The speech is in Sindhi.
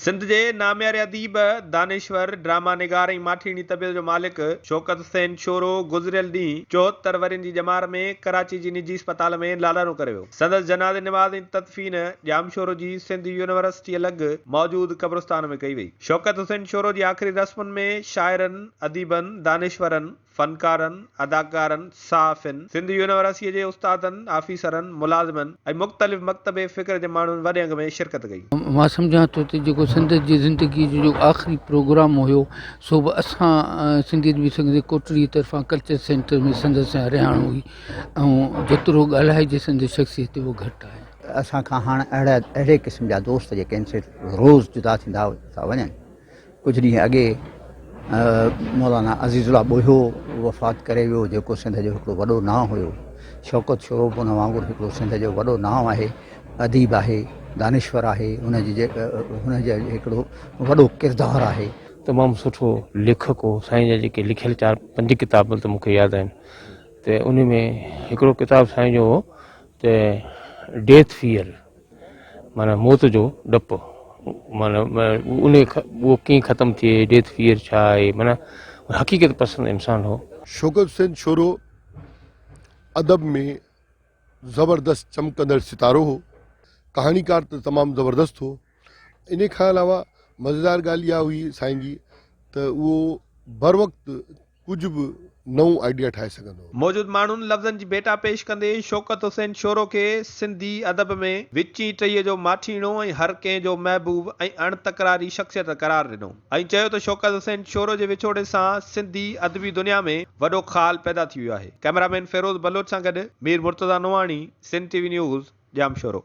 سنڌ جي نامياري اديب، دانشور، ڊراما نگار ۽ ماٺيڻي طبيعت جو مالڪ شوڪت حسين شورو گذريل ڏينهن 74 ورهين جي ڄمار ۾ ڪراچي جي نجي اسپتال ۾ لاڏاڻو ڪري ويو. سندس جنازي نماز ۽ تدفين ڄامشورو جي سنڌ يونيورسٽيء لڳ موجود قبرستان ۾ ڪئي وئي. شوڪت حسين شورو جي آخري رسمن ۾ شاعرن، اديبن، دانشورن، فنڪارن، اداڪارن، صحافين، سنڌ يونيورسيء جي استادن، آفيسرن، ملازمن ۽ مختلف مڪتب فڪر جي ماڻهن وڏي انگ ۾ شرڪت ڪئي. مان سمجهان ٿو ته جيڪو سنڌ جي زندگيء جو جيڪو آخري پروگرام هيو سو به اسان سنڌي ادبي سنگت جي ڪوٽڙي طرفان ڪلچر سينٽر ۾ سندس سان رهاڻ هئي ۽ جيترو ڳالهائجي سندس شخصيت تي اهو گهٽ آهي. اسان کان هاڻ اهڙا اهڙي قسم جا دوست جيڪي آهن سي روز جدا ٿيندا ٿا وڃن. ڪجهه ڏينهن اڳي مولانا عزيز الله ٻوهيو وفات ڪري ويو جيڪو سنڌ جو هڪڙو وڏو نانء هيو. شوڪت شورو به ان وانگر هڪڙو سنڌ جو وڏو نانء آهي، اديب آهي، دانشور آهي، هن جي هن جو هڪڙو وڏو ڪردار آهي. تمام سٺو ليکڪ هو، سائين جا جيڪي لکيل چار پنج ڪتاب ته مون کي ياد آهن ته ان ۾ هڪڙو ڪتاب سائين جو هو ته ڊيٿ فيئر معنيٰ موت جو ڊپ معنيٰ ان اهو ڪيئن ختم ٿئي ڊيٿ فيئر ڇا آهي معنيٰ حقيقت پسند انسان هو. شوڪت حسين شورو ادب ۾ زبردست چمڪندڙ ستارو هو. ڪهاڻيڪار ته تمام زبردست هو. انهي کان علاوه مزيدار ڳالهه اها هئي سائين جي ته اهو بروقت ڪجهه به نئون آئيڊيا ٺاهي سگهندو هو. موجود ماڻهن لفظن جي ڀيٽا پيش ڪندي شوڪت حسين شورو کي سنڌي ادب ۾ وچين ٽهيء جو ماٺيڻو ۽ هر ڪنهن جو محبوب ۽ اڻ تڪراري شخصيت قرار ڏنو ۽ چيو ته شوڪت حسين شورو جي وڇوڙي سان سنڌي ادبي دنيا ۾ وڏو خال پيدا ٿي ويو آهي. ڪئميرا مين فيروز بلوچ سان گڏ Mir Murtaza Nohani, Sindh T V news, Jamshoro.